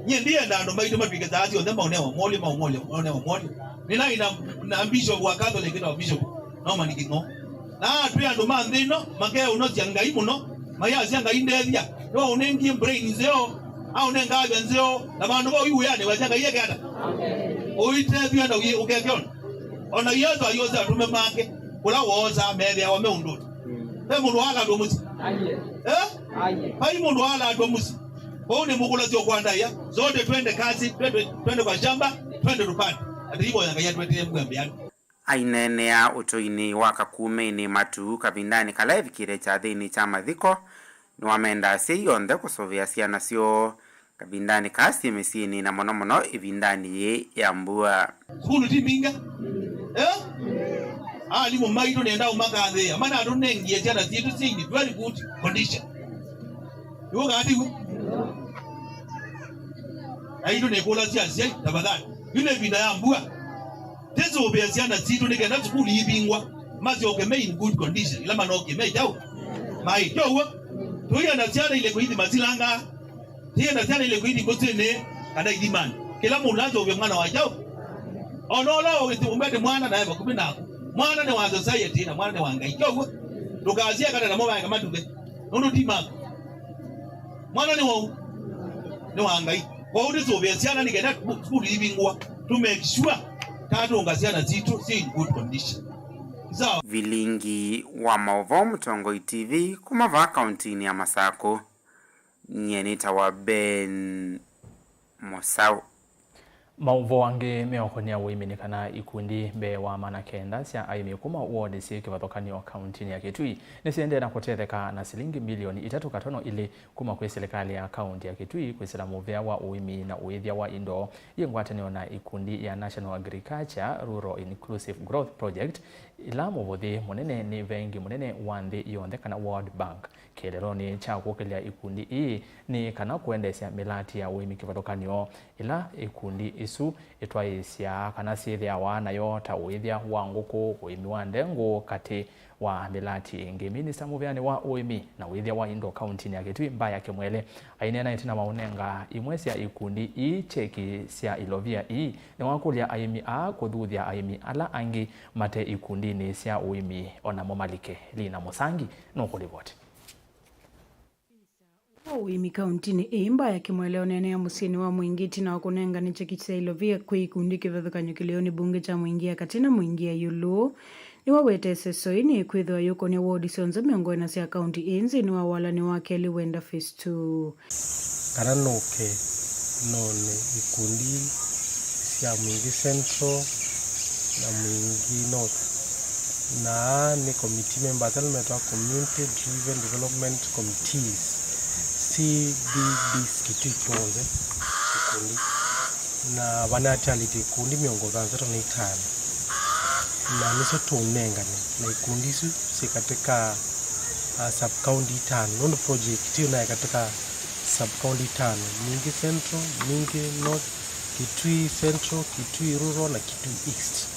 Nyie ndienda andũ maitũ matwĩke saa syonthe maũnewa molyo, maũmolyo, maũnewa molyo. Nĩnaĩ na, na bishop wa Catholic na bishop Norman King'o. Na atwĩ andũ ma nthĩ ĩno makeũnosya Ngai mũno, mayasya, Ngai ndethya, nĩwaũnengie brain nzeo, aũnenga avya nzeo, na vandũ vau iwĩanĩ wasya Ngai eke ata? Ũitethw'a na ũyĩ ũkekeona. O na Yesũ ayosea atũme make, kũla woosaa meethĩawa me ũndũnĩ. Ve mũndũ waalatw'a mũsyĩ? Eh? Vai mũndũ waalatw'a mũsyĩ. Kwoou nĩ mũkũlasya ũkwandaĩa, sote twende kazi, twende, twende kwa shamba, twende tupande. Atĩ ivoya Ngai atwetee mbua mbĩanĩ. Aineenea ũtũinĩ wa Kakumĩnĩ Matu kavindanĩ kala evikĩte kyathĩnĩ kya mathiko, nĩwamenda asyai onthe kũsũvĩa syana syoo kavindanĩ kaa syĩ mĩsyĩnĩ, na mũno mũno ĩvindanĩ yĩĩ ya mbua. Sukulu ti mbinge. Eh? Alimũ maitũ nenda ũmakathĩĩa, manatũnengie syana syitũ syĩ in very good condition. Nĩw'o kana tiw'o? Aitũ nĩkũlasya asyai, tafadhali. Yu nĩ ĩvinda ya mbua. Tĩsũvĩe syana sitũ nĩ kenda sukulu iivingwa. Masyoke me in good condition, ila manokie me kyaũ? Mai, kyo w'o. Tũienda syana ilĩkũ ithi masilanga. Tienda syana ilĩkũ ithi mbũsĩnĩ kana ithimanĩ. Kĩla mũndũ asũvye mwana wa kyaũ? O na ũla ũmbete mwana nae vakuvĩ naku. Mwana nĩ wa society na mwana nĩ wa Ngai. Kyo w'o. Ndũkasyekane namo vaeka matuve. Nũndũ ti maku. Mwana nĩ waũ? Nĩ wa Ngai. Kwoou tũsũvĩe syana nĩ kenda sukulu ivingũa. To make sure tatũnga syana sitũ syĩ in good condition. Sawa. Vilingi wa maũvoo Mũtongoi T V kuma vaa kauntinĩ ya Masakũ. Nyie nĩtawa Ben Mũsaũ. Maũvoo angĩ meũkonea ũĩmi nĩ kana ikundi mbee wa maana kenda sya aĩmi kuma ward syĩ kĩvathũkany'o kauntinĩ ya Kitui nĩsiendee na kũtetheka na silingi milioni itatũ katono ilĩ kuma kwĩ silikalĩ ya kaunti ya Kitui kwĩsĩla mũvĩa wa ũĩmi na ũĩthya wa indo yĩ ngwatanĩo na ikundi ya National Agriculture Rural Inclusive Growth Project, ĩla mũvũthĩ mũnene nĩ vengi mũnene wa nthĩ yonthe kana World Bank. Kĩeleelonĩ kya kũkĩlya ikundi ii nĩ kana kũendeesya mĩlati ya ũĩmi kĩvathũkany'o, ĩla ikundi isu itwaĩĩsya kana syĩthĩawa nayo ta ũĩthya wa ngũkũ, ũĩmi wa ndengũ, katĩ wa mĩlati ĩngĩ. Minista mũvĩanĩ wa ũĩmi na ũĩthya wa indo kauntinĩ ya Kitui, Mbaya Kĩmwele, aineena ĩtina wa ũnenga imwe sya ikundi ii kyeki sya ilovia ii, nĩwakũlya aĩmi aa kũthuthya aĩmi ala angĩ mate ikundinĩ sya ũĩmi o namo malike. Lina Mũsangi nũkũlivoti. Wa ũĩmi kauntinĩ ĩĩ, Mbaya Kĩmwele, oneenea mũsyĩnĩ wa Mwingĩ ĩtina wa kũnengane kyeki sya ilovia kwĩ ikundi kĩvathũkany'o kĩlĩonĩ mbunge kya Mwingĩ ya katĩ na Mwingĩ ya ĩũlũ, nĩwawetete ĩseso ĩĩ nĩkwĩthĩwa yũkonia wodi syonthe mĩongo ĩna sya kaunti ĩĩ nthĩnĩ wa walani wa kelĩ wenda phase two. Kana nũke none ikundi sya Mwingĩ Central na Mwingĩ North. Na aa nĩ committee members ala metawa Community Driven Development Committees, C D Ds, Kitui kyonthe ikundi. Na vanatalĩte ikundi mĩongo thanthatũ na itano. Na nĩsyo tũũnengane na ikundi isu syĩ katĩ ka, ah, sub-county itano, nũndũ project ĩyo naĩ katĩ ka sub-county itano, Mwingĩ Central, Mwingĩ North, Kitui Central, Kitui Rural na Kitui East.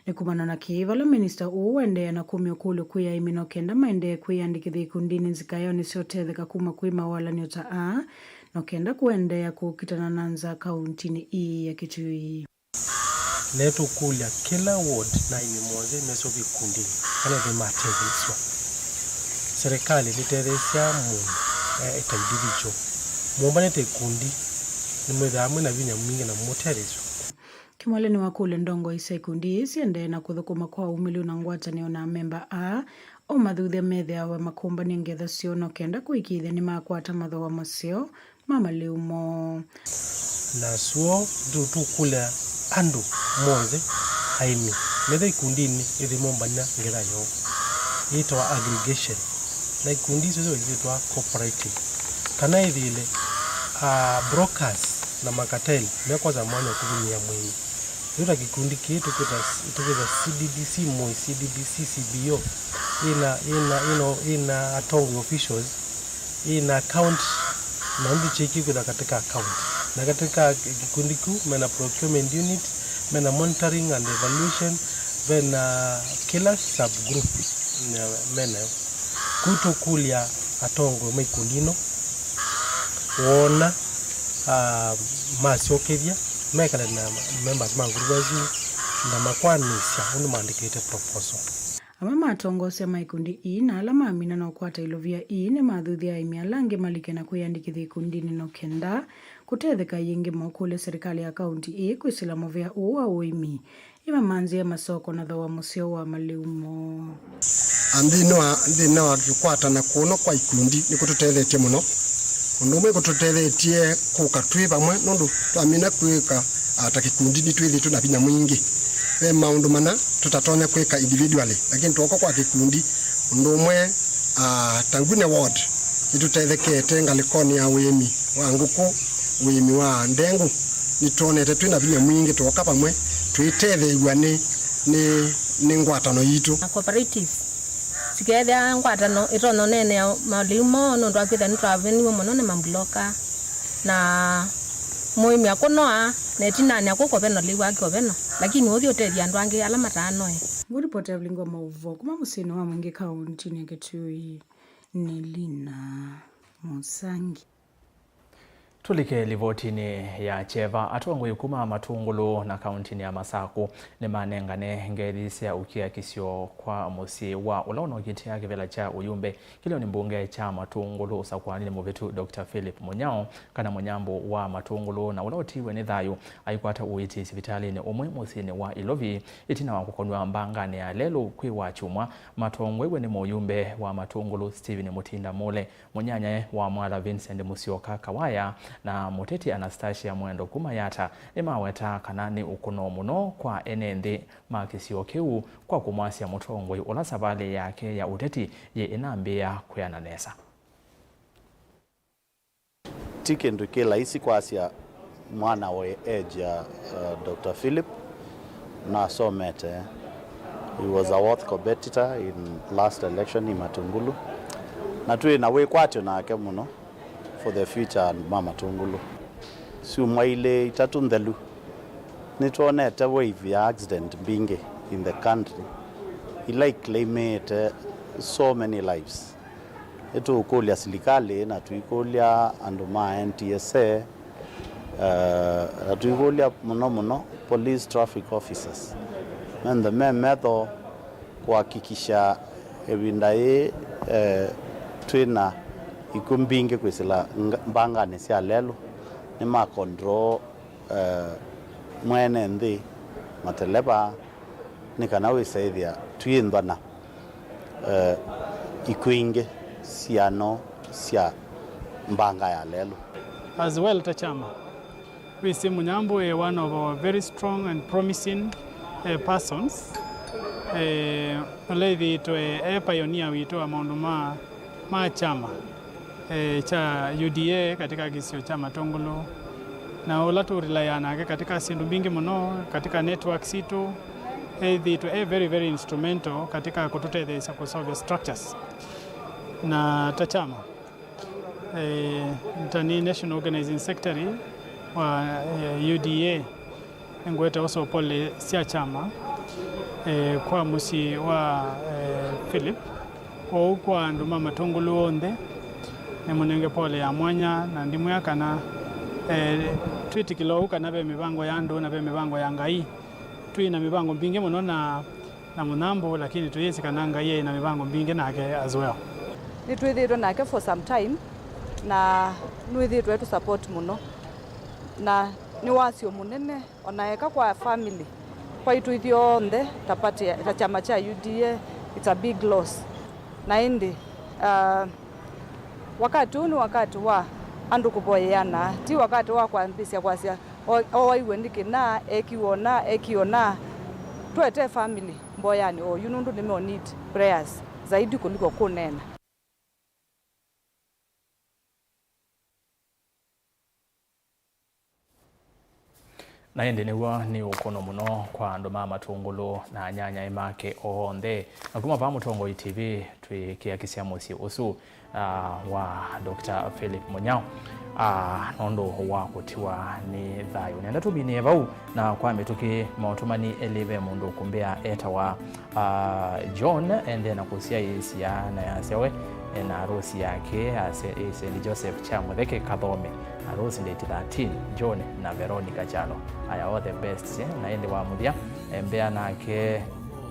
Nĩ kumana na kĩĩ, vala minista ũũ waendeea na kumya ũkũlyo kwĩ aĩmi no kenda maendee kwĩyandĩkĩthya ikundinĩ nzikaeonĩ sya ũtetheka kuma kwĩ mawalanĩo ta aa, no kenda kũendeea kũkitana na nza kauntinĩ ii ya Kitui. Nĩtũkũlya kĩla ward na aĩmi monthe mesũvye ikundinĩ kana ethĩwe matetheesw'a. Serikali nĩtetheesya mũndũ e, e ta individual. Mũmbanĩte ikundi, nĩmwĩthĩawa mwĩ na vinya mwingĩ na mũtetheesw'a. Kĩmwele nĩwakũlya ndongoi sya ikundi ii siendee na kũthũkũma kwa ũmĩlu na ngwatanĩo na amemba aa o mathuthya methĩawa makũmbany'a ngetha syoo no kenda kũĩkĩĩthya nĩmakwata mathooa maseo ma malĩu moo. Na sua tũ-, tũkũlya andũ monthe, aĩmi, metha ikundinĩ ĩthĩ mombany'a ngetha yoo yĩtawa aggregation, na ikundi isu syĩtawa cooperative, kana ĩthĩle, ah, brokers na makateli mekwosa mwanya kũvinyĩa mũĩmi. Yu ta kĩkundi kĩĩ tũkwĩta, tũkwĩta C D D C, Moi C D D C, C B O, ĩna, ĩna, ĩna, ĩna atongoi officials, ĩna account, na ũndũ kyĩkĩ kwĩtha katika account. Na katika kĩkundi kĩu, mena procurement unit, mena monitoring and evaluation, vena kĩla subgroup, na menayo. Kũu tũkũlya atongoi ma ikundi ino, woona, ah, masyokethya, mekale na members ma nguluvu isu na makwanĩsya ũndũ maandĩkĩte proposal. Amwe ma atongosya ma ikundi ii na ala mamina na ũkwata ilovia ii nĩmathuthya aĩmi ala angĩ malike na kwĩyandĩkĩthya ikundinĩ no kenda kũtetheka. Yĩngĩ makũlya serikali ya kaunti ii kwĩsĩla mũvĩa ũũ wa ũĩmi ĩmamanzĩe masoko na thooa mũseo wa malĩu moo. A, nthĩnĩ wa, nthĩnĩ wa kũkwatana kũno kwa ikundi nĩkũtũtethetye mũno. Ũndũ ũmwe kũtũtethetye kũka twĩ vamwe, nũndũ twamina kwĩka, a, ta kĩkundi nĩtwĩthĩĩtwe na vinya mwingĩ. Ve maũndũ mana tũtatonya kwĩka individually, lakini twoka kwa kĩkundi, ũndũ ũmwe, a, ta Ngune Ward nĩtũtethekete ngalĩkonĩ ya ũĩmi wa ngũkũ, ũĩmi wa ndengũ. Nĩtwonete twĩ na vinya mwingĩ twoka vamwe twĩtetheew'a nĩ, nĩ, nĩ ngwatano yitũ. Na cooperatives sikeethĩa ngwatano ĩtonya ũneenea malĩu moo nũndũ wa kwĩthĩa nĩtwaveniw'e mũno nĩ mambuloka. Na mũĩmi akũnoa, na ĩtinanĩ akũkwa vena lĩu wake ovena, lakini ũthi ũtethya andũ angĩ ala mataanoe. Ngũlipoti ya vilingi wa maũvoo kuma mũsyĩnĩ wa Mwingĩ kauntinĩ ya Kitui nĩ Lina Mũsangi. Tũlike livotinĩ ya kyeva. Atongoi kuma Matũngũlũ na kauntinĩ ya Masakũ nĩmanengane ngethi sya ũkiakisyo kwa mũsyĩ wa ũla ũnokitĩa kĩvĩla kya ũyumbe kĩlĩonĩ mbunge kya Matũngũlũ ũsakũanĩnĩ mũvĩtu, Doctor Philip Mũnyao, kana Mũnyambũ wa Matũngũlũ, na ũla ũtiiwe nĩ thayũ aikwata ũiiti sivitalĩnĩ ũmwe mũsyĩnĩ wa Ilovi ĩtina wa kũkonw'a mbanganĩ ya lelũ kwĩ Wakyumwa. Matongoew'e nĩ mũyumbe wa Matũngũlũ, Stephen Mũtinda Mũle, mũnyanyae wa Mwala, Vincent Musyoka Kawaya, na mũteti Anastasia Mwendo kuma Yatta, nĩmawetaa kana nĩ ũkũno mũno kwa ene nthĩ ma kĩsio kĩu kwa kũmwasya mũtongoi ũla savalĩ yake ya ũteti yĩ ĩnambĩĩa kwĩana nesa. Ti kĩndũ kĩ laisi kwasya mwana wĩ age ya, uh, Doctor Philip nasomete. He was a worthy competitor in last election in Matungulu. Na twĩ na wĩkwatyo nake mũno for the future and ma Matungulu. Syumwa ilĩ itatũ nthelu, nĩtwonete wave ya accident mbingĩ in the country, ila iclaimĩte so many lives. Nĩtũũkũlya silikalĩ na tũikũlya andũ ma N T S A, eh, na tũikũlya mũno mũno police traffic officers, menthe me metho kũhakikisha ĩvinda yĩĩ, eh, twĩ na ikw'ũ mbingĩ kwĩsĩla nga-, mbanganĩ sya lelũ, nĩma control, eh, mwene nthĩ, mateleva, nĩ kana wĩsaĩthĩa twĩthwa na, eh, ikw'ũ ingĩ siano sya mbanga ya lelũ. As well ta kyama, wĩsĩ Mũnyambũ ĩ one of our very strong and promising, eh, persons, eh, ũla ĩthĩĩtwe e pioneer witũ wa maũndũ ma, ma kyama, eh, kya U D A katika kĩsio kya Matũngũlũ, na ũla tũrĩlaĩa nake katika syĩndũ mbingĩ mũno katika network sitũ. Ethĩĩtwe e very, very instrumental katika kũtũtetheesya kũsolve structures. Na ta kyama, eh, ta nĩ National Organizing Secretary wa, eh, U D A, nĩngũete ũsopole sya kyama, eh, kwa mũsyĩ wa, eh, Philip. Kwoou kwa andũ ma Matũngũlũ onthe, nĩmũnenge pole ya mwanya, na ndimwĩa kana, eh, twĩtĩkĩla ũu kana ve mĩvango ya andũ na ve mĩvango ya Ngai. Twĩ na mĩvango mbingĩ mũno na, na Mũnyambũ, lakini tũyĩsĩ kana Ngai e na mĩvango mbingĩ nake as well. Nĩtwĩthĩĩtwe nake for some time, na nĩwĩthĩĩtwe e tũ support mũno, na nĩ wasyo mũnene. Ona eka kwa family, kwaitũ ithyonthe, ta party, ta kyama kya U D A, it's a big loss. Na ĩndĩ, uh, wakati ũũ nĩ wakati wa andũ kũvoyeana, ti wakati wa kwambĩĩsya kwasya, "O, o waiwe nĩ kĩna, ekiwe ũna, ekiwe ũna." Tũetee family mboyanĩ oyu, nũndũ nĩme need prayers zaidi kuliko kũneena. Na ĩndĩ nĩw'o nĩ ũkũno mũno kwa andũ ma Matũngũlũ na anyanyae make onthe. Na kuma vaa Mũtongoi T V twĩkĩakisya mũsyĩ ũsu, ah, wa Doctor Philip Mũnyao, ah, nũndũ wa kũtiwa nĩ thayũ. Nenda tũminĩe vau, na kwa mĩtũkĩ maũtũmani elĩ ve mũndũ ũkũmbĩa etawa, ah, John, ende na kũsyaĩĩsya na yasyawe, e, na arosi yake, ase, e, Saint Joseph kya Mũtheke Kathome, arosi date thirteen, John na Veronica Kyalo. Aya, all the best, eh, na ĩndĩ wa mũthya, e, mbea nake,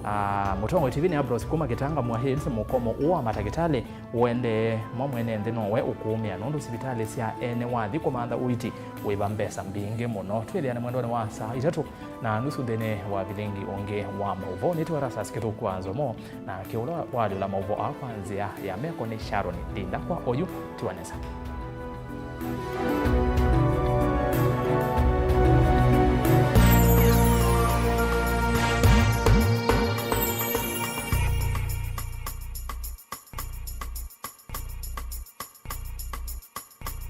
ah, Mũtongoi T V nĩ Ambrose kuma Kitanga Mwa Hills, mũkomo ũũ wa matakĩtalĩ ũendee mo mwene nthĩ nowe ũkũũmĩa, nũndũ sivitalĩ sya ene wathi kũmantha ũiiti wĩva mbesa mbingĩ mũno. Twĩthĩane mwendonĩ wa saa itatũ na nusu nthĩnĩ wa vilingi ũngĩ wa maũvoo. Nĩtwe Erastus Kĩthũku wa Nzomo, nake ũla walyũla maũvoo aa kwa nzĩa ya meko nĩ Sharon Ndinda. Kwa oyu, tiwa nesa.